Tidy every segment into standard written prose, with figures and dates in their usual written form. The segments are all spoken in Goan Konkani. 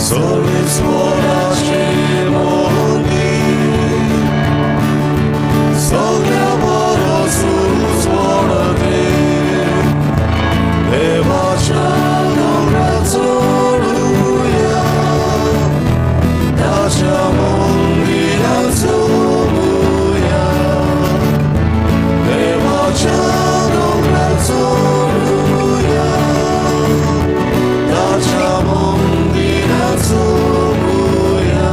सर्वेस्वराचें मंदीर सगळ्या बरो सुस्वरते देवाच्या दोंगरार चडुया ताच्या मंदिरांत चलुया देवाच्या दोंगरार चडुया ताच्या मंदिरांत चलुया.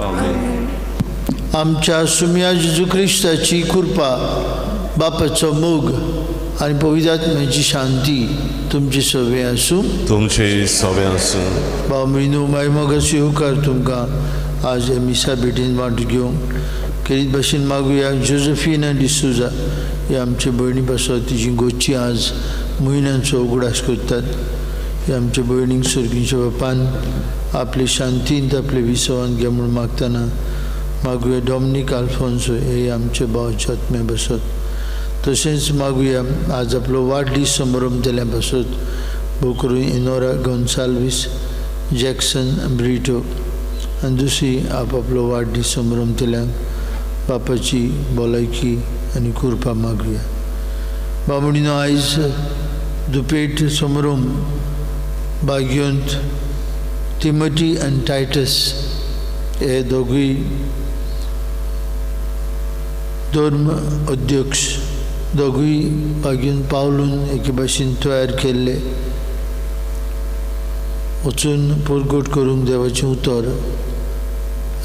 आमेन. आमच्या सुम्या जेजू क्रिस्ताची कृपा, बापाचो मोग आनी पवित्र आत्म्याची शांती तुमची सगळी आसूं. तुमचे सगळे आसूं. भाव म्हयनो माय मोगाचो येवकार तुमकां आज हे मिसा भेटीन वांटो घेवंक. खेरीत भाशेन मागुया जोजफिना डिसुजा हे आमचे भयणी पासत, तिची गोची आज म्हयन्यांचो उगडास करतात. हे आमच्या भयणीक सर्गीच्या बापान आपले शांतींत आपले विसवान घे म्हूण मागतना मागुया डॉमनीक आल्फोन्सो हे आमचे भावाच्या आत्म्या बसत. तशेंच मागुया आज आपलो वाडदीस समारंभ जाल्या पासत भोव करून इनोरा गोन्साल्वीस, जॅक्सन ब्रिटो आनी दुसरी आपआपलो वाडदीस समारंभ जाल्यांक बापाची भलायकी आनी कृपा मागुया. बामणीनो, आयज दुपेट समारंभ बागयोंत तिमटी आनी टायटस हे दोगूय धर्म अध्यक्ष दोगूय बागेन पावलून एके भाशेन तयार केल्ले वचून परगट करूंक देवाचें उतर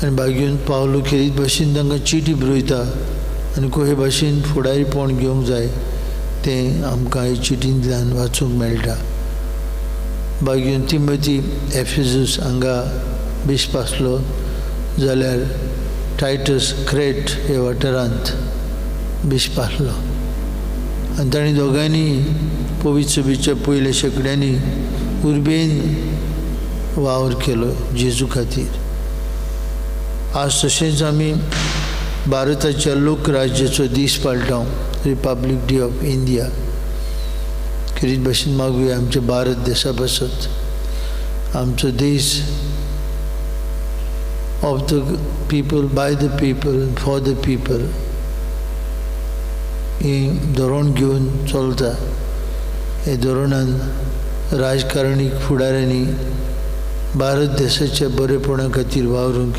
आनी बागेन पावलू खेरीत भाशेन तांकां चिटी बरयता आनी कशे भाशेन फुडारीपण घेवंक जाय तें आमकां हे चिटींतल्यान वाचूंक मेळटा. बागेन तिमती एफिजूस हांगा बिस्प आसलो जाल्यार टायटस क्रेट हे वाठारांत बिस्प आसलो आनी तांणी दोगांयनी पवित्र सभेच्या पयल्या शेंकड्यांनी उर्बेन वावर केलो जेजू खातीर. आज तशेंच आमी भारताच्या लोकराज्याचो दीस पाळटा, रिपब्लीक डे ऑफ इंडिया. खेरीत भाशेन मागुया आमच्या भारत देशा पासत, आमचो देश of the people, by the people, for the people ही धोरण घेवन चलता. हे धोरणान राजकारणीक फुडाऱ्यांनी भारत देशाच्या बरेपणा खातीर वावरूंक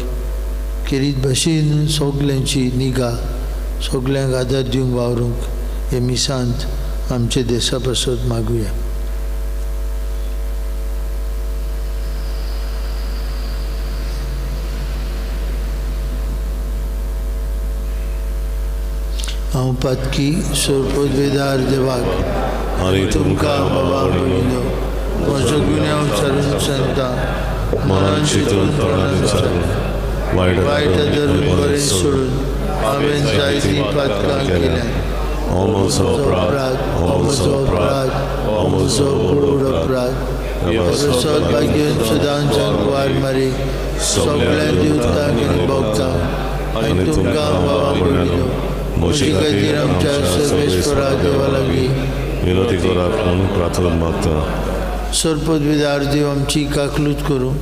खेरीत भाशेन सगल्यांची निगा, सगल्यांक आदार दिवंक वावरूंक हे मिसांत आमच्या देशा पासत मागुया. हांव पातकी सोरपोदवेदार देवाक आनी तुमकां बाबा भयणीनो म्हजो गुन्यांव चालून सांगता, मनान चिंतून तोंडान उच्चारून वायट वायट धरून बरें सोडून हांवें जायतीं पातकां केल्यां. हो म्हजो अपराध, हो म्हजो अपराध, हो म्हजो व्हड अपराध. सद भाग्यन सदांच्यान कुवार मारी सगळ्या देवतांक आनी भोगतांक आनी तुमकां बाबा भयणीनो म्हजे खातीर आमच्या सर्वेस्परा देवा लागीं विनंती करात म्हणून प्रार्थना मागता. सरपदवेदार देव आमची काकलूत करूं,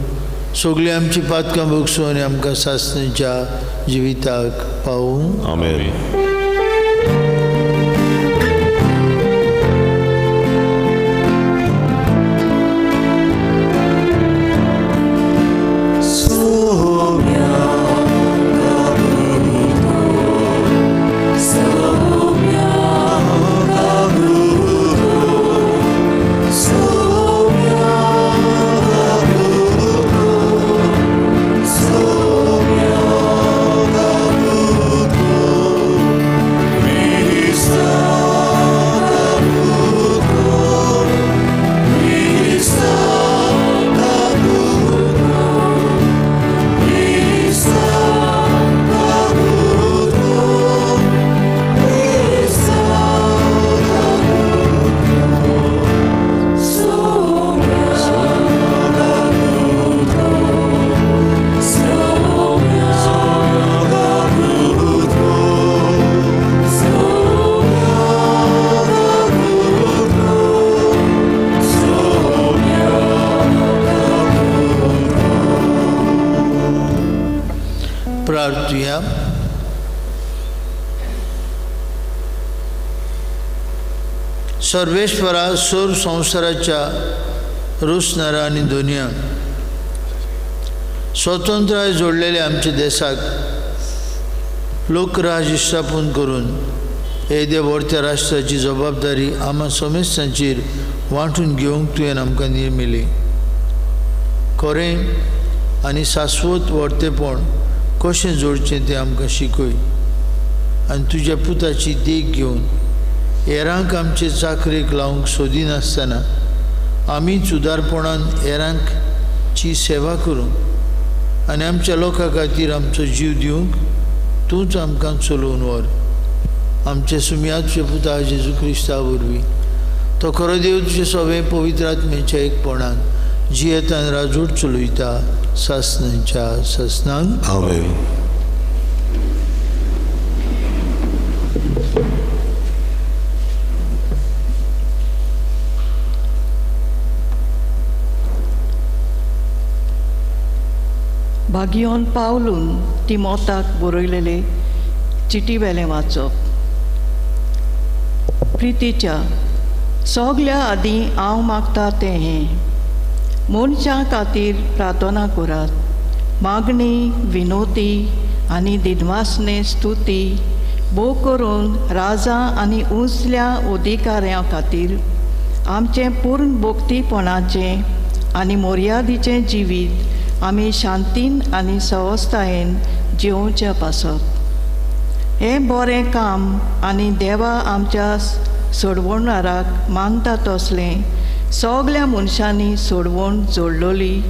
सगळीं आमची पातकां भोगसूं आनी आमकां सासणेच्या जिविताक पावूं. आमेन. Somianga प्रार्थुया. सर्वेश्वरा सर्व संवसाराच्या रुसणारा आनी दुनिया स्वतंत्राय जोडलेले आमच्या देशाक लोकराज स्थापन करून येद्या व्हडत्या राष्ट्राची जबाबदारी आमा समेस्तांचेर वांटून घेवंक तुवें आमकां निर्मिली. खरें आनी शाश्वत व्हडतेपण कशें जोडचें तें आमकां शिकय आनी तुज्या पुताची देख घेवन हेरांक आमचे चाकरेक लावंक सोदिनासतना आमीच उदारपणान हेरांकची सेवा करूंक आनी आमच्या लोकां खातीर आमचो जीव दिवंक तूंच आमकां चलोवन व्हर. आमचे सुमयाचे पुता जेजू क्रिस्ता वरवीं तो खरो देव तुजे सगळें पवित्र आत्म्याच्या एकपणान जियेतान राजूट चलयता सासनाच्या सासनांक. आमेन. भागियोन पावलून तिमोताक बरयलेले चिटी वेलें वाचप. प्रितीच्या सगल्या आदीं हांव मागता तें हें, मनशां खातीर प्रार्थना करात, मागणी विनोती आनी दिनवासने स्तुती भोव करून राजा आनी उंचल्या अधिकाऱ्यां खातीर आमचें पूर्ण भक्तीपणाचें आनी मर्यादीचें जिवीत आमी शांतीन आनी सवस्तायेन जिवोवच्या पासत. हें बरें काम आनी देवा आमच्या सोडवणाराक मानता तसलें सगल्या मनशांनी सोडवण जोडलोली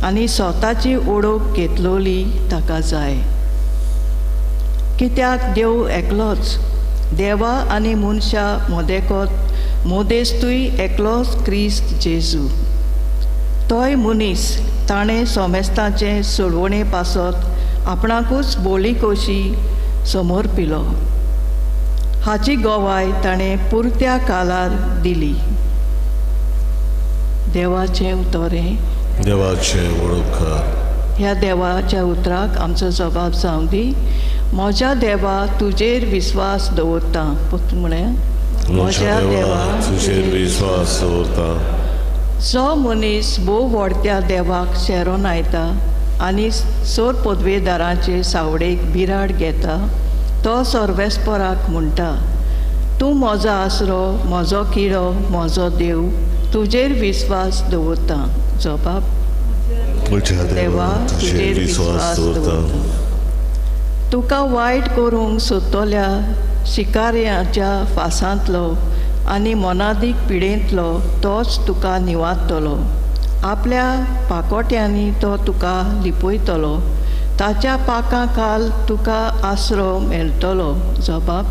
आनी स्वताची ओळख घेतलोली ताका जाय. कित्याक देव एकलोच, देवा आनी मनशा मदेकोत मदेस्तूय एकलोच क्रिस्त जेजू. तोय मनीस ताणें सोमेस्ताचें सोडवणे पासत आपणाकूच बोली कशी समोर पिलो. हाची गवाय ताणें पुरत्या कालार दिली. देवाचें उतर हें, देवाचें वळख. ह्या देवाच्या उतराक आमचो जबाब जावं दी. म्हज्या देवा तुजेर विस्वास दवरता. म्हळ्यार म्हज्या देवा तुजेर विस्वास दवरता. जो मनीस भोव व्हडत्या देवाक शेरोन आयता आनी सोर पदवेदारांचे सावडेक बिराड घेता तो सर्वेस्पराक म्हणटा, तूं म्हजो आसरो, म्हजो किडो, म्हजो देव, तुजेर विस्वास दवरता. जबाब देवा तुजेर विस्वास दवरता. तुका वायट करूंक सोदतल्या शिकार्याच्या फासांतलो आनी मोनादीक पिडेंतलो तोच तुका निवादतलो. आपल्या पाकोट्यांनी तो तुका लिपयतलो. ताच्या पाकां खाल तुका आसरो मेळटलो. जबाब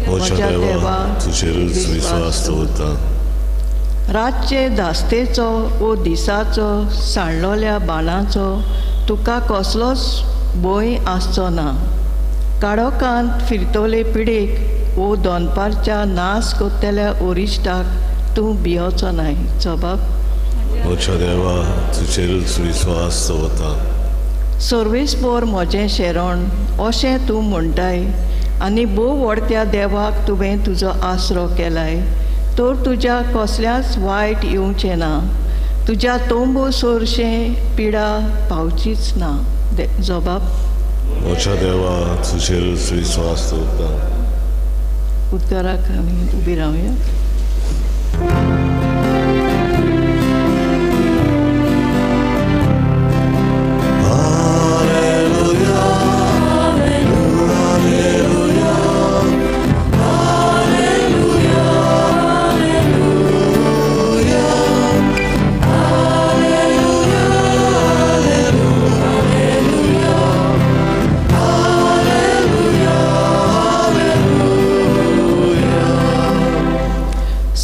म्हज्या देवा तुजेरूच विस्वास दवरता. रातचे धास्तेचो वो दिसाचो सांडलोल्या बाणाचो तुका कसलोच भंय आसचो ना. काळोखांत फिरतले पिडेक वो दनपारच्या नाश करतल्या ओरिश्टाक तूं भियोचो नाय. जबाब म्हज्या देवा तुजेरूच विस्वास दवरता. सर्वेस्पोर म्हजें शेरण अशें तूं म्हणटाय आनी भोव व्हडत्या देवाक तुवें तुजो आसरो केलाय तर तुज्या कसल्याच वायट येवचें ना. तुज्या तोंबू सोरशें पिडा पावचीच ना. जबाब म्हज्या देवा तुजेरूच विस्वास दवरता. उदकाराक आमी उबी रावया.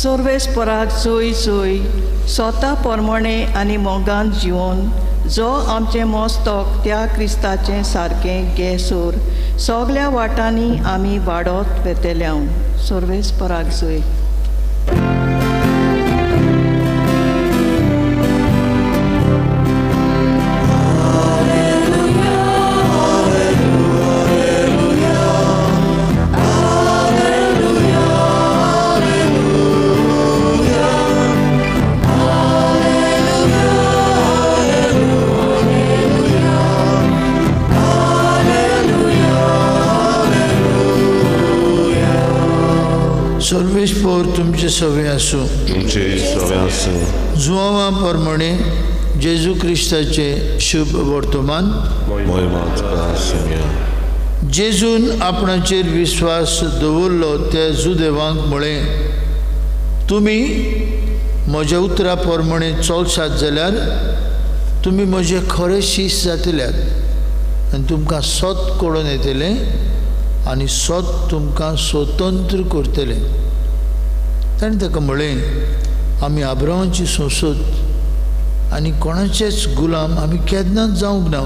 सर्वेस्पराक सोय सोय स्वता प्रमाणे आनी मोगान जिवन जो आमचें मस्तक त्या क्रिस्ताचें सारकें गेसोर सगल्या वाटांनी आमी वाडत वेतले. सर्वेस्पराक सोय. सर्वेस्पोर तुमचे सवे आसूं. तुमचे सवे आसूं. जुआंवा प्रमाणे जेजू क्रिस्ताचें शुभ वर्तमान. मोहिमा तुका आसूं. जेजून आपणाचेर विस्वास दवरलो त्या जुदेवांक म्हळें, तुमी म्हज्या उतरा प्रमाणे चलशात जाल्यार तुमी म्हजे खरे शीस जातल्यात आनी तुमकां सत कळोन येतलें आनी सत तुमकां स्वतंत्र करतलें. ताणें ताका म्हळें, आमी आब्रामाची संसद आनी कोणाचेच गुलाम आमी केन्नाच जावंक ना.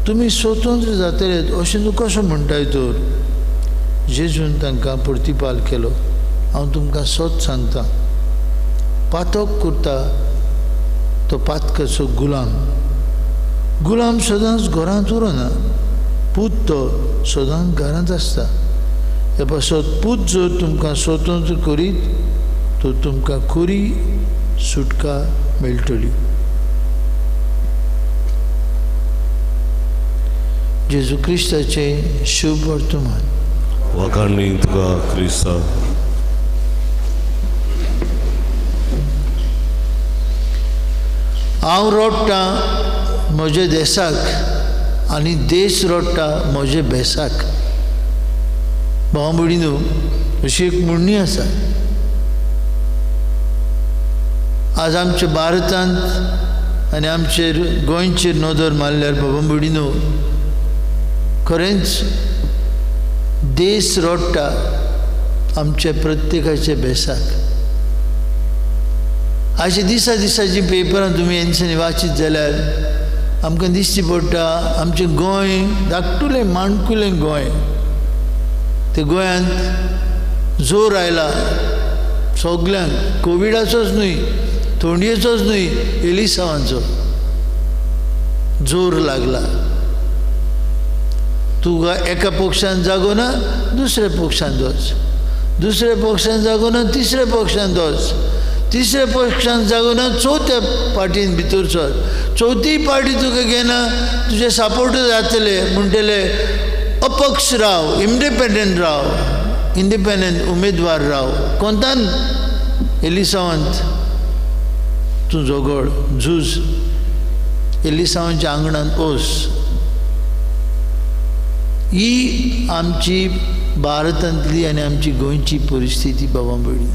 तुमी स्वतंत्र जातले अशें तूं कसो म्हणटाय तर? जेजून तांकां प्रतिपाल केलो, हांव तुमकां सत सांगता, पातक करता तो पातकाचो गुलाम. गुलाम सदांच घरांत उरना, पूत तो सदांच घरांत आसता. हे पासत पूत जर तुमकां स्वतंत्र करीत तर तुमकां खरी सुटका मेळटली. जेजू क्रिस्ताचें शुभ वर्तमान. वाखाणणी तुका क्रिस्ता. हांव रडटां म्हज्या देसाक आनी देश रडटा म्हज्या भेसाक. भाव भयणीनो, अशी एक म्हणणी आसा. आज आमच्या भारतांत आनी आमचेर गोंयचेर नदर मारल्यार बाबा भयणीनो, खरेंच देश रडटा आमच्या प्रत्येकाच्या भेसाक. अशें दिसा दिसाची पेपरां तुमी हेंच्यांनी वाचीत जाल्यार आमकां दिश्टी पडटा आमचें गोंय धाकटुलें माणकुलें गोंय, ते गोंयांत जोर आयला सगल्यांक, कोविडाचोच न्हय, थंडयेचोच न्हय, एलिसांवांचो जोर लागला. तुका एका पक्षान जागो ना दुसऱ्या पक्षान वच, दुसऱ्या पक्षान जागो ना तिसऱ्या पक्षान वच, तिसऱ्या पक्षान जागो ना चवथ्या पार्टीन भितर सर, चवथी पार्टी तुका घेना, तुजे सपोर्ट जातले म्हणटले अपक्ष राव, इंडिपेंडंट राव, इंडिपेंडंट उमेदवार राव. कोणतान एलिसांवांत तूं झगड झूज, एलिसांवांच्या आंगणांत ओस. ही आमची भारतांतली आनी आमची गोंयची परिस्थिती बाबा भयणी.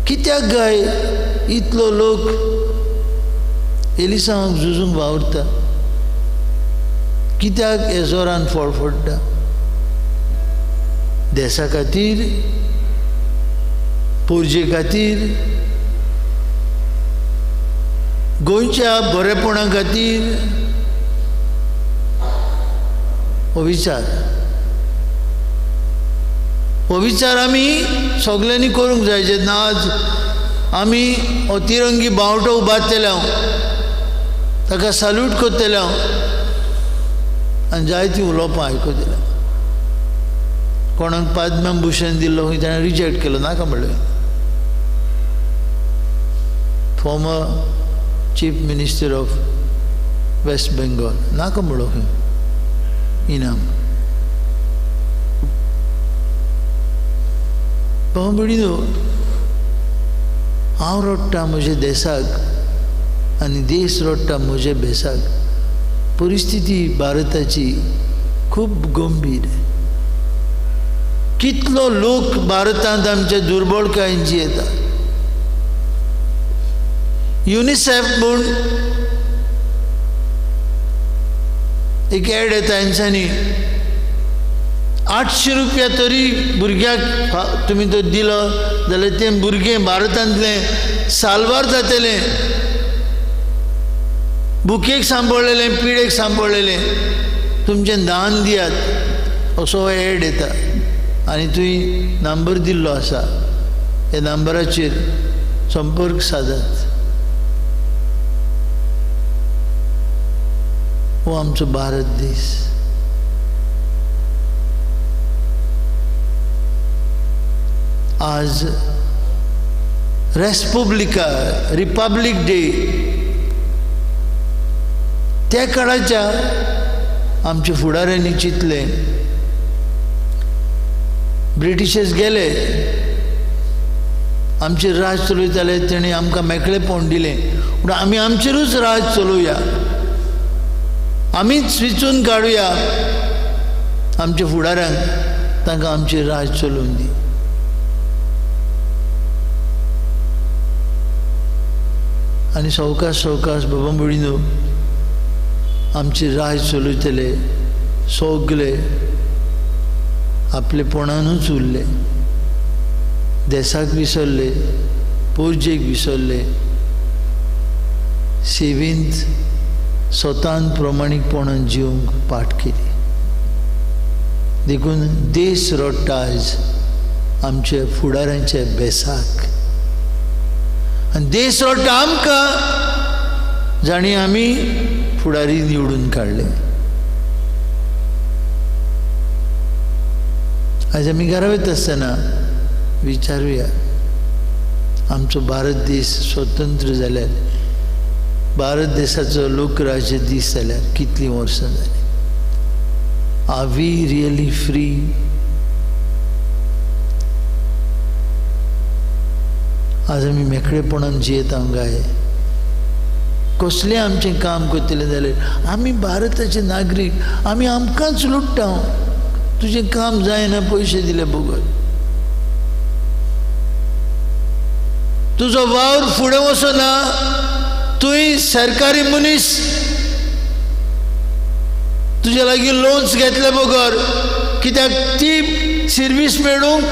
कित्याक काय इतलो लोक एलिसांवांक झुजूंक वावुरता? कित्याक हे जोरान फडफडटा? देसा खातीर, पोरजे खातीर, गोंयच्या बरेपणा खातीर. हो विचार, हो विचार आमी सगल्यांनी करूंक जाय. जेन्ना आज आमी हो तिरंगी बावटो उबारतले हांव, ताका सॅल्यूट करतले हांव आनी जायतीं उलोवपां आयकतले. कोणाक पद्मभूषण दिल्लो खंय ताणें रिजेक्ट केलो, नाका म्हणलें. Former chief minister of West Bengal, नाका म्हणलो खंय इनाम. भाव भयणीनो, हांव रडटा म्हज्या देसाक आनी देश रडटा म्हज्या भेसाक. परिस्थिती भारताची खूब गंभीर. कितलो लोक भारतांत आमच्या दुर्बळकायेंची येता. युनिसेफ म्हूण एक एड येता, हेंच्यांनी 800 रुपया तरी भुरग्याक तुमी तो दिलो जाल्यार तें भुरगें भारतांतलें साल्वार जातलें. भुकेक सांपडलेलें, पिडेक सांपडलेलें तुमचें दान दियात असो एड येता आनी तुवें नंबर दिल्लो आसा, ह्या नंबराचेर संपर्क सादात. हो आमचो भारत देश. आज रेस्पुब्लिका, रिपब्लीक डे, त्या काळाच्या आमच्या फुडाऱ्यांनी चिंतलें ब्रिटिशर्स गेले, आमचेर राज चलयताले, तेणी आमकां मेकळेपण दिलें, पूण आमी आमचेरूच राज चलोवया, आमीच विचून काडुया आमच्या फुडाऱ्यांक, तांकां आमचेर राज चलोवन दी. आनी सवकास सवकास बाबा भयणीनो आमचे राज चलयतले सगळे आपलेपणानूच उरले, देसाक विसरले, पोरजेक विसरले, सेवेंत स्वतान प्रमाणीकपणान जिवंक पाठ केली. देखून देश रडटा आयज आमच्या फुडाऱ्यांच्या बेसाक, आनी देश रडटा आमकां जाणी आमी फुडारी निवडून काडले. आयज आमी घरा वयता आसतना विचारुया, आमचो भारत देश स्वतंत्र जाल्यार, भारत देशाचो लोकराज्य दीस जाल्यार कितलीं वर्सां जालीं? Are we really free? आज आमी मेकळेपणान जियेता काय? कसलें आमचें काम करतलें जाल्यार आमी भारताचे नागरीक, आमी आमकांच लुट्टा. तुजें काम जायना पयशे दिले बगर, तुजो वावर फुडें वचना, तुवें सरकारी मनीस, तुजे लागीं लोन्स घेतले बगर, कित्याक ती सर्वीस मेळूंक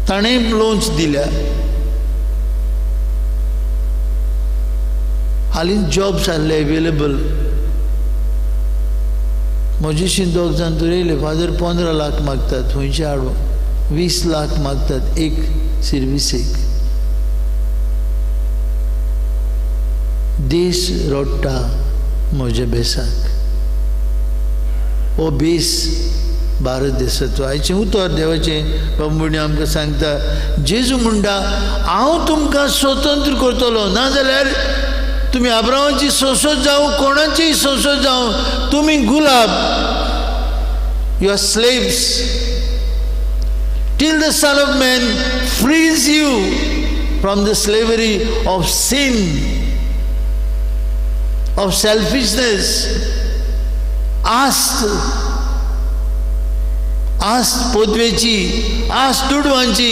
ताणें लोन्स दिल्या. हालींच जॉब्स आसले एवेलेबल, म्हजेशी दोग जाण तर येयले, फादर 15 लाख मागतात, खंयचे हाडूं? 20 लाख मागतात एक सर्विसेक. देश रडटा म्हज्या बेसाक. हो बेस भारत देशाचो. आयचें उतर देवाचें बाबा आमकां सांगता, जेजू म्हणटा हांव तुमकां स्वतंत्र करतलो, नाजाल्यार तुमी आब्रामाची संसद जावं, कोणाचीय संसद जावं, तुमी गुलाब, you are slaves till the son of man frees you from the slavery of sin, of selfishness. आस्त, आस्त पदवेची, आस्त दुडवांची.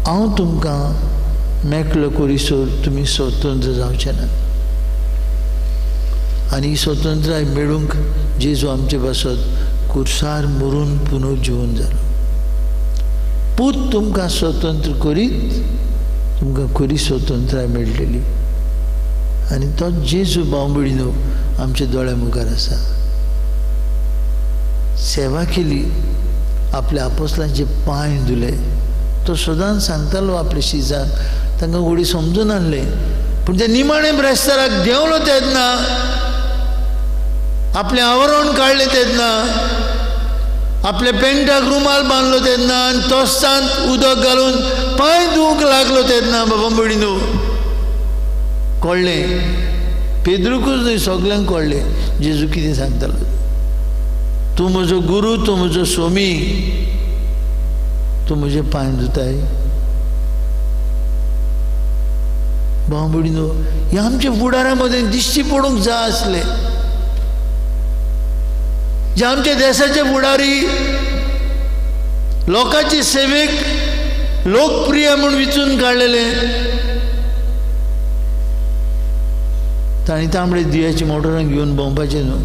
हांव तुमकां मेकळो करीसर तुमी स्वतंत्र जावचे ना. आनी ही स्वतंत्राय मेळूंक जेजू आमचे पासत कुर्सार मरून पुनर्जिवन जालो. पूत तुमकां स्वतंत्र करीत तुमकां खरी स्वतंत्राय मेळटली. आनी तो जेजू बावबळीनो आमच्या दोळ्या मुखार आसा. सेवा केली, आपल्या आपोसलांचे पांय धुले. तो सदांच सांगतालो आपल्या शिजांक, तांकां घोडी समजून आणलें, पूण ते निमाणे ब्रेस्ताराक देंवलो तेन्ना, आपलें आवरण काडलें तेन्ना, आपल्या पेंटाक रुमाल बांदलो तेन्ना, आनी तोस्तांत उदक घालून पांय धुवंक लागलो तेन्ना बाबा भयणीनो कळ्ळें, पेद्रूकूच न्हय सगल्यांक कळ्ळें जेजू कितें सांगतालो. तूं म्हजो गुरू, तूं म्हजो स्वामी, तूं म्हजे पांय धुताय. भाव भयणीनो हे आमच्या फुडारा मदें दिश्टी पडूंक जाय आसलें. जे आमच्या देशाचे फुडारी लोकांचे सेवेक लोकप्रिय म्हूण विचून काडलेले, तांणी तांबडे दिव्याची मोटरां घेवन भोंवपाचें न्हू.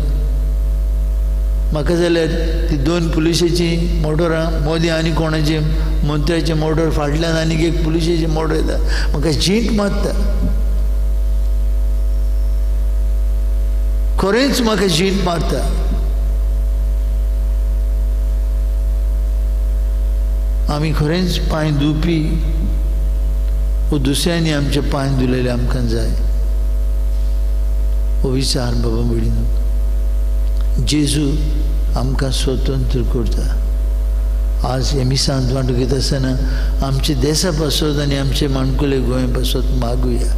म्हाका जाल्यार ती 2 पुलिशेची मोटरां मोदी आनी कोणाचे मंत्र्याचे मोटर फाटल्यान आनीक एक पुलिशेची मोटर येता, म्हाका झींट मारता, खरेंच म्हाका झींट मारता. आमी खरेंच पांय धुवपी वो दुसऱ्यांनी आमचे पांय धुलेले आमकां जाय. हो विचार बाबा भयणीनो, जेजू आमकां स्वतंत्र करता. आज हे मिसांत वांटो घेता आसतना आमचे देसा पासत आनी आमचे माणकुले गोंय पासत मागुया.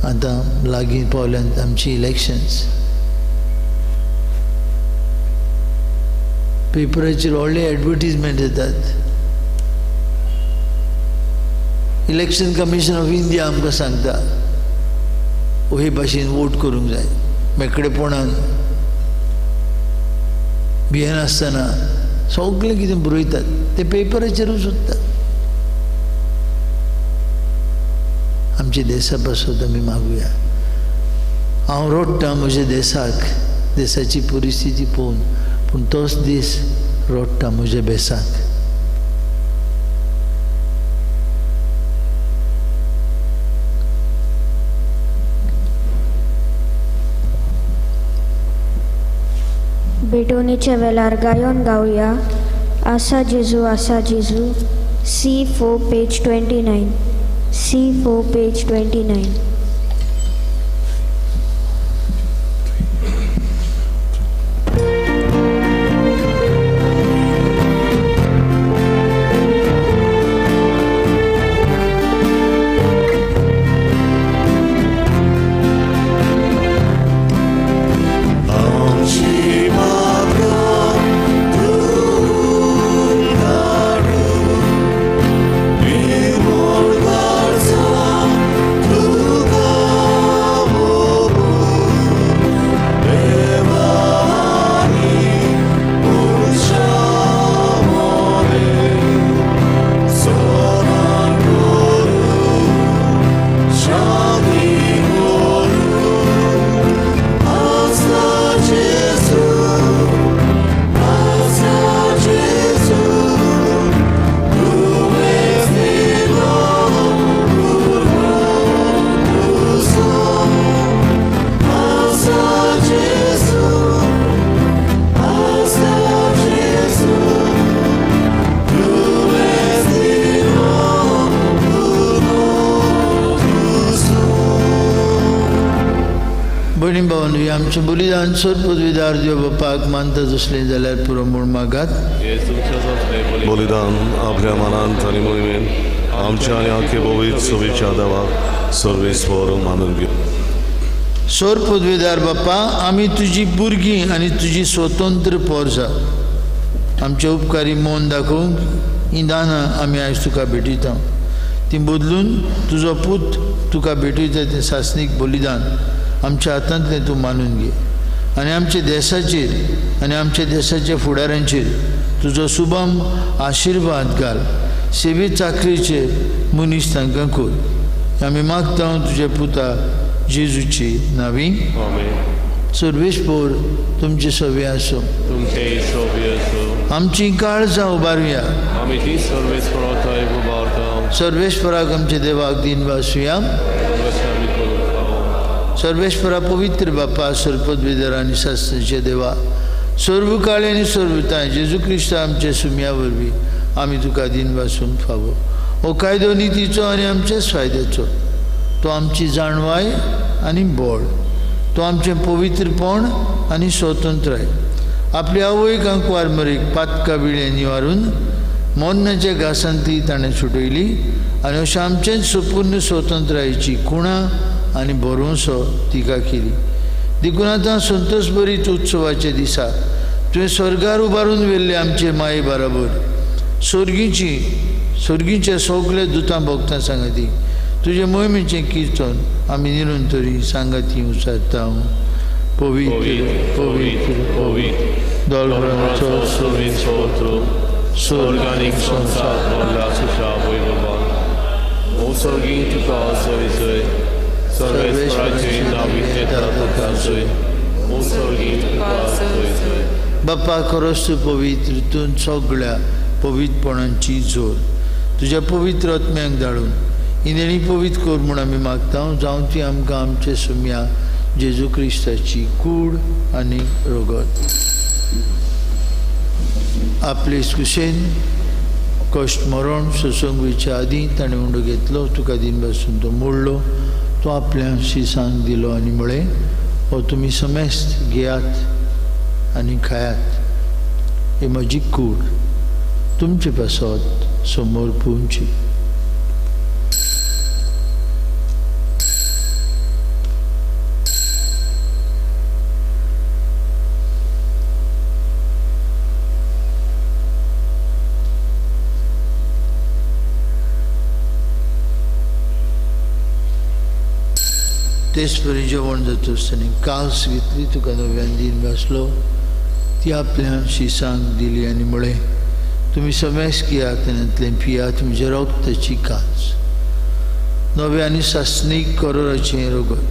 आतां लागीं पावल्यान आमची इलेक्शन्स, पेपराचेर व्हडले एडवर्टीजमेंट येतात. इलेक्शन कमिशन ऑफ इंडिया आमकां सांगता हे भाशेन वोट करूंक जाय, मेकळेपणान भियेनासतना सगळें कितें बरयतात ते पेपराचेरूच उरता. आमच्या देशा पासत आमी मागुया. हांव रडटा म्हज्या देशाक, देशाची परिस्थिती पळोवन, पूण तोच दीस रडटा म्हज्या बेसाक. भेटवणेच्या वेळार गायोन गावया आसा जेजू आसा जेजू. C4 page 29. C4 page 29. आमचें बलिदान सोर पदवीदार देव बापाक मानता तसलें जाल्यार पुरो म्हूण मागात. बलिदान आपल्या मनांत आनी मोहिमेन आमच्या आनी आखे पवित्र सोबीच्या देवाक सर्वेस्पर मानून घेव. सोर पदवीदार बापा, आमी तुजी भुरगीं आनी तुजी स्वतंत्र पोरसां. आमचे उपकारी मन दाखोवंक हीं दानां आमी आयज तुका भेटयता. ती बदलून तुजो पूत तुका भेटयता तें सासणीक बलिदान आमच्या हातांतलें तूं मानून घे आनी आमच्या देशाचेर आनी आमच्या देशाच्या फुडाऱ्यांचेर तुजो शुभम आशिर्वाद घाल. सेवे चाकरेचे मनीस तांकां कर. आमी मागता तुज्या पुता जेजूची नावी. सर्वेस्पर तुमचे सवे आसूं. आमची काळजां उबारुया. सर्वेस्पराक आमच्या देवाक दिन वासुया. सर्वेस्परा पवित्र बापा, सरपदवेदर आनी शास्त्राचे देवा, सर्व काळे आनी सर्वताय जेजू क्रिस्त आमच्या सुम्या वरवीं आमी तुका दिन वासूंक फावो. हो कायदो नितीचो आनी आमच्याच फायद्याचो. तो आमची जाणवाय आनी बळ, तो आमचें पवित्रपण आनी स्वतंत्राय. आपली आवयक आंकवार मरीक पातका विळे निवारून मोन्नाच्या घासांत ती ताणें सुटयली आनी अशें आमचेंच संपूर्ण स्वतंत्रायेची खुणा आनी भरवंसो तिका केली. देखून आतां संतोष भरीत उत्सवाच्या दिसा तुवें स्वर्गार उबारून व्हेल्ले आमचे माये बराबर स्वर्गीच्या सगल्या दुतां भोगतां सांगाती तुजे मोहिमेचें किर्तन आमी निरंतरी सांगाती उचारता. पवित्र पवित्र पवित्र दोलभराचो स्वर्गानीक संसार भरला तुज्या वैभवान. ओ स्वर्गीं तुका जय सर्वेस्पराचे नांव तुका जय. ओ स्वर्गीं तुका जय. बापा, खरोच तूं पवित्र, तूं सगळ्या पवित्रपणांची जोर. तुज्या पवित्र आत्म्यांक धाडून ही देणी पवित्र कर म्हूण आमी मागता. जावं ती आमकां आमचे सुम्या जेजू क्रिस्ताची कूड आनी रगत. आपले कुशेन कश्ट मरण सोसूंक वयच्या आदीं ताणें उंडो घेतलो, तुका दिन पासून तो मोडलो, तो आपल्या शिसांक दिलो आनी म्हळें, हो तुमी समेस्त घेयात आनी खायात, ही म्हजी कूड तुमचे पासत समोर पुवची. तेच परी जेवण जाता आसतना कास घेतली, तुका नव्यान दीन भासलो, ती आपल्या शिसांक दिली आनी म्हळें, तुमी समेस घेयात आनी पियात, म्हजें रगताची कास, नव्या आनी सासणीक करोराचें रगत,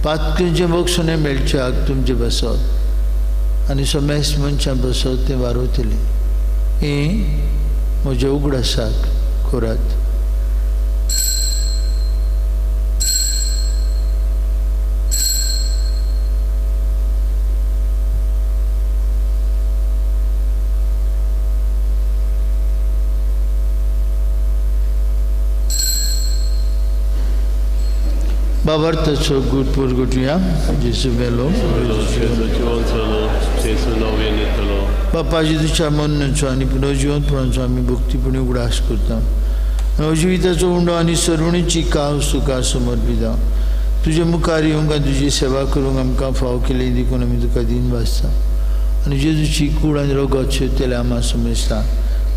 पातकेंचें बक्षणें मेळच्याक तुमचें बसत आनी समेस मनशां बसत तें वारवतलें. हें म्हज्या उगडासाक करात. बाबार्थाचो गूट परगटुया. जेजू मेलो, बापा जेजूच्या मरणाचो आनी पुनर्जिवंतपणाचो आमी भक्तीपणी उगडास करता. नवजिविताचो उंडो आनी सर्वणीची कास तुका समर्पिता. तुजे मुखार येवंक आनी तुजी सेवा करूंक आमकां फाव केली देखून आमी तुका दीन भासता आनी जेजूची कूड आनी रगत शेतले आमा समजता.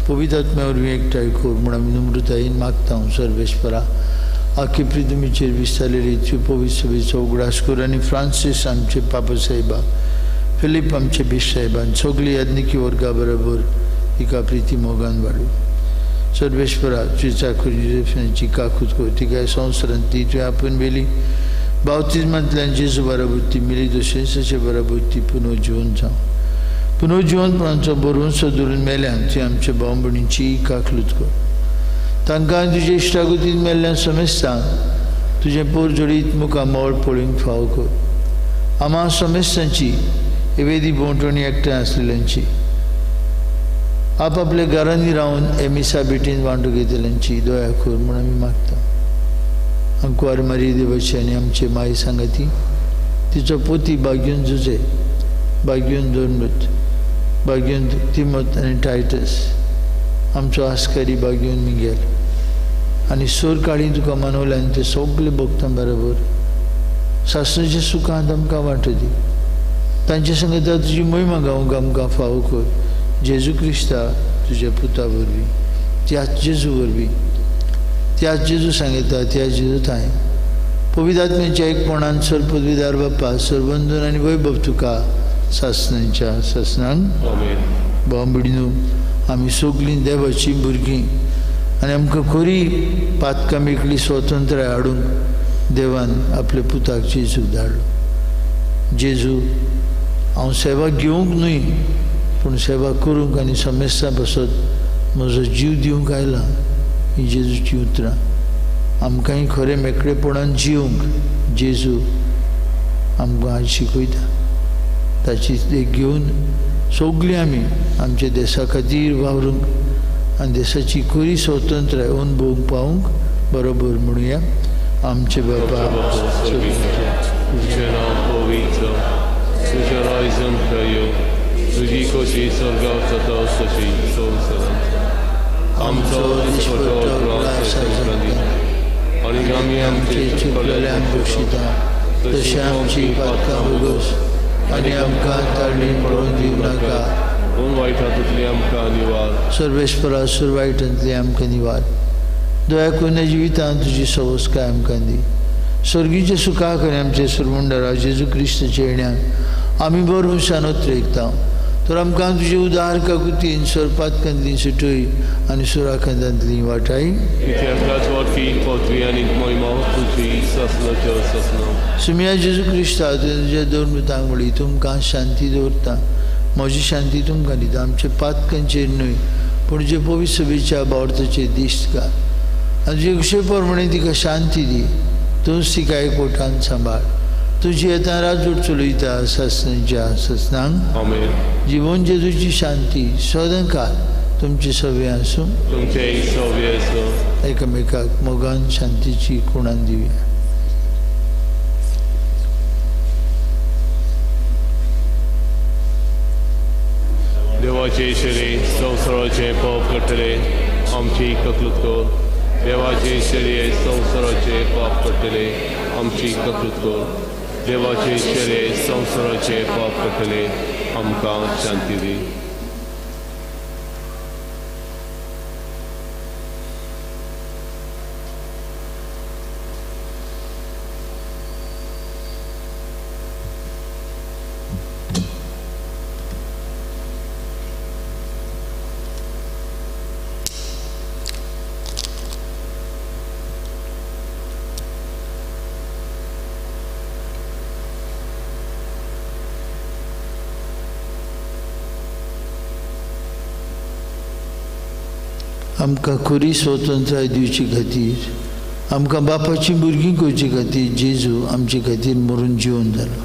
पवित्र आत्म्या वरवीं एकठांय कर म्हूण आमी नम्रतायेन मागता. सर्वेस्परा आखी पृथ्वीचेर विस्तारलेली पवित्र सभेचो उगडास कर आनी फ्रांसीस आमचे पापा साहेबा, फिलीप आमचे बीश साहेबान, सगळी याज्ञिकी वर्गा बरोबर तिका प्रिती मोगान वाडू. सर्वेस्परा तुजी चाकरी जोसेफिनाची काकूत कर, तिका संवसारांत ती तुवें आपूण व्हेली, बावतिज्मांतल्यान जेजू बरोबर ती मिली तशेंच बरोबर ती पुनर्जिवन जावं. पुनर्जिवनपणाचो बरोवंसो धरून मेल्यान ती आमच्या भाव भयणींची काकलूत कर. तांकां तुजे इश्टागतीन मेल्ल्यान समेस्तां तुजें पोर जोडीत मुखार मोळ पळोवंक फाव कर. आमा समेस्तांची वेदी भोंवतणी एकठांय आसलेल्यांची, आपआपल्या घरांनी रावन हे मिसा भेटीन वांटो घेतल्यांची दया कर म्हूण आमी मागता. अंकुवार मारी देवाची आनी आमचे माई सांगाती, तिचो पोती बाग्यून जुजे, बाग्यून दोनमत, बाग्यून तिमत आनी टायटस, आमचो आस्कारी बाग्यून मिगेल आनी सोर काळी तुका मनवले आनी ते सगळे भक्तां बरोबर सासणाच्या सुखांत आमकां वांटो दी. तांचे संगता तुजी महिमा गावंक आमकां फावो कर. जेजू क्रिस्ता तुज्या पुता वरवीं, त्याच जेजू वरवीं, त्याच जेजू सांगता, त्याच जेजू थांय पवित्र आत्म्याच्या एकपणान सर्वपदवीदार बाप्पा, सर्वंदन आनी वैभव तुका सासणाच्या सासणांक. भाव भयणीनो, आमी सगळीं देवाचीं भुरगीं आनी आमकां खरी पातकां मेकळी स्वतंत्राय हाडूंक देवान आपल्या पुताक जेजूक धाडलो. जेजू हांव सेवा घेवंक न्हय पूण सेवा करूंक आनी समेस्तां पासत म्हजो जीव दिवंक आयला, हीं जेजूचीं उतरां. आमकांय खरें मेकळेपणान जिवंक जेजू आमकां आज शिकयता. ताची देख घेवन सगळीं आमी आमच्या देशा खातीर वावरूंक आनी देशाची खरी स्वतंत्राय अनुभवूंक पावूंक बरोबर म्हणुया. आमचे बापा तुझें नांव पवित्र, तुजें राज्य येवं, तुजी खोशी स्वर्गात जाता तशी संवसारांत. आमचो दिसपट्टो ग्रास आनी आमी आमचे चुकलेले बक्षिता तशें आमची पातकां भोगोस आनी आमकां ताळणीन पडोवन दिवं नाका, पूण वायटांतली आमकां निवार. सर्वेस्परा सुर वायटांतली आमकां निवार. दया करून जिवितांत तुजी सवस्काय आमकां दी. स्वर्गीच्या सुखाक आनी आमचे सुरमुंडरा जेजू क्रिस्ताच्या येण्यान आमी बरोवन शानोत्रेकता. तर आमकां तुजे उदार काकुतीन सरपातकांतली सुटय आनी सुराखांतांतली वाटाय. सुमिया जेजू क्रिस्ता तुज्या दोन मृतांक म्हणली, तुमकां शांती दवरता, म्हजी शांती तुमकां दिता. आमचे पातकांचेर न्हय पूण जे पवित्र सभेच्या बावर्थाचेर दिश्ट घाल आनी तुजे कुशे प्रमाणे तिका शांती दी. तूंच तिका एकवटान सांबाळ. तुजी येता राजवट चलयता सासणाच्या सासणांक. जिवन जेजूची शांती सदांकाळ तुमचे सवे आसूं. एकामेकाक मोगान शांतीची कुणान दिवया. देवाचे शरीर संवसाराचे पाप काडटले आमची ककलूत कर. देवाचे शरीर संवसाराचे पाप काडटले आमची ककलूत कर. देवाचे शरीर संवसाराचे पाप काडटले आमकां शांती दी. आमकां खरी स्वतंत्राय दिवचे खातीर, आमकां बापाचीं भुरगीं करचे खातीर जेजू आमचे खातीर मरून जिवन जालो.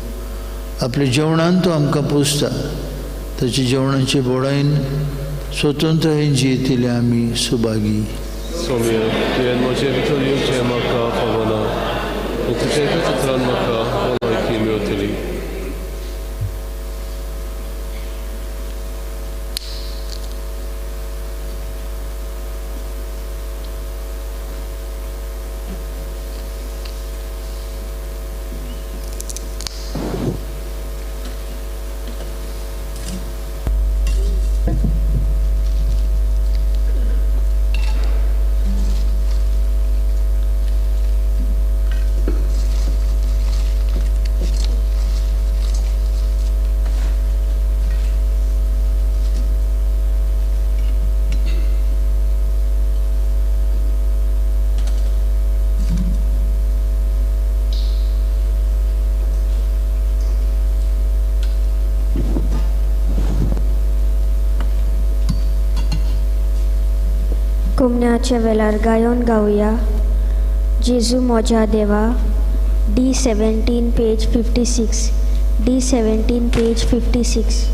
आपल्या जेवणान तो आमकां पोसता. ताच्या जेवणाचे बोडायन स्वतंत्रायेन जियेतले आमी सुभागी. सोम्या, तुवें म्हजे भितर येवचें म्हाका फावना, पूण तुज्या एकाच उतरान म्हाका भलायकी मेळटली. कुमण्याच्या वेळार गायोन गावया जेजू म्हज्या देवा. D17 page 56. D17 page 56.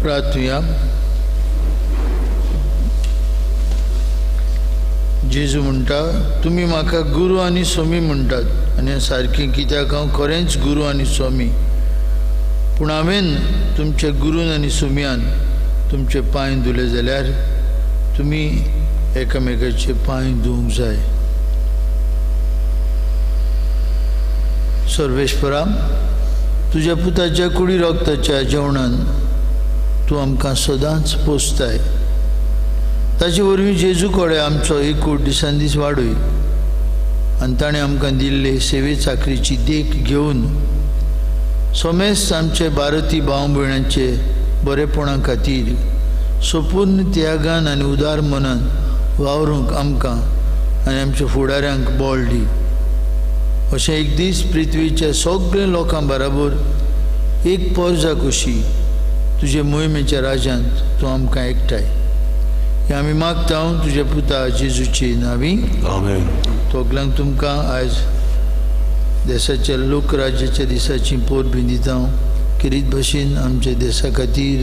प्रार्थुया. जेजू म्हणटा, तुमी म्हाका गुरू आनी स्वामी म्हणटात आनी सारकें कित्याक हांव खरेंच गुरू आनी स्वामी. पूण हांवें तुमच्या गुरून आनी स्वाम्यान तुमचे पांय धुले जाल्यार तुमी एकामेकाचे पांय धुवंक जाय. सर्वेश्वरा, तुज्या पुताच्या कुडी रोगताच्या जेवणान तूं आमकां सदांच पोसताय. ताचे वरवीं जेजू कडेन आमचो एकूट दिसान दीस वाडय आनी ताणें आमकां दिल्ले सेवे चाकरीची देख घेवन समेस्त आमचे भारती भाव भयणांचे बरेपणा खातीर सोपूर्ण त्यागान आनी उदार मनान वावरूंक आमकां आनी आमच्या फुडाऱ्यांक बळ दी. अशें एक दीस पृथ्वीच्या सगळ्या लोकां बराबर एक पोरजा कशी तुजे मोहिमेच्या राज्यांत तूं आमकां एकठांय. हें आमी मागता तुज्या पुता जेजूची नांवी. आमेन. सगल्यांक तुमकां आयज देशाच्या लोकराज्याच्या दिसाची परबीं दिता. खेरीत भशेन आमच्या देशा खातीर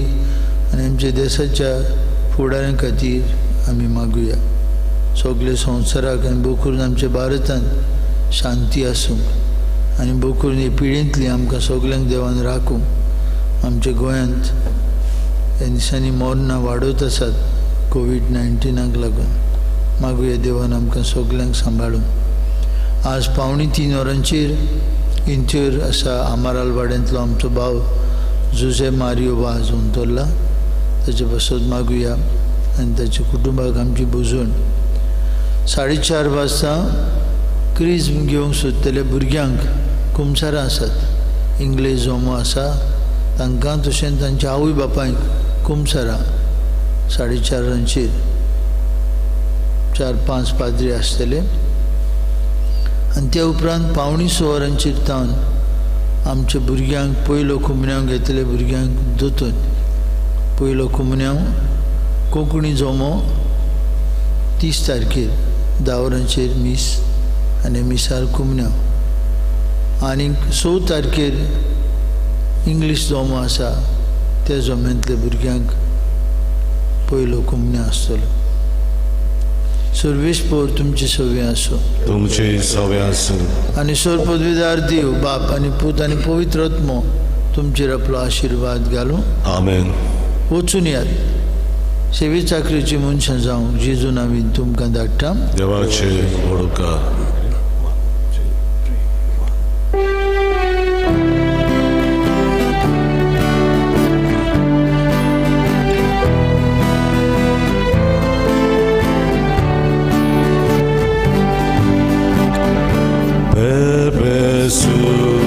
आनी आमच्या देशाच्या फुडाऱ्यां खातीर आमी मागुया. सगळे संवसाराक आनी भोव करून आमच्या भारतांत शांती आसूंक आनी भोव करून हे पिळयेंतली आमकां सगल्यांक देवान राखूंक. आमच्या गोंयांत ह्या दिसांनी मरणां वाडत आसात कोवीड-19 लागून. मागुया देवान आमकां सगल्यांक सांबाळूंक. आज 2:45 वरांचेर इंतेर आसा आमाराल वाड्यांतलो आमचो भाव जुजे मारियो वाज अंतरला. ताचे पासत मागुया आनी ताच्या कुटुंबाक आमची बुजवण. 4:30 वाजता क्रिज्म घेवंक सोदतले भुरग्यांक कुमसारां आसात. इंग्लीश जोमो आसा तांकां तशेंच तांच्या आवय बापायक कुमसारां 4:30 वरांचेर 4-5 पाद्री आसतले. आनी त्या उपरांत 5:45 वरांचेर तावन आमच्या भुरग्यांक पयलो कुमन्यांव घेतले भुरग्यांक दोतोन पयलो कुमन्यांव कोंकणी जोमो 30 तारखेर 10 वरांचेर मीस आनी मिसार कुमन्यांव. आनीक 6 तारखेर इंग्लीश जोमो आसा त्या जोम्यांतल्या भुरग्यांक पयलो कुमन्यांव आसतलो. सर्वेस्पोर तुमचे सवे आसूं. तुमचे सवे आसूं. आनी सर पदवीदार देव बाप आनी पूत आनी पवित्र आत्मो तुमचेर आपलो आशिर्वाद घालूं. आमेन. वचून यात सेवे चाकरीची मनशां जावंक जेजू नांवान तुमकां धाडटा. देवाचे व्हड उपकार. Pepe su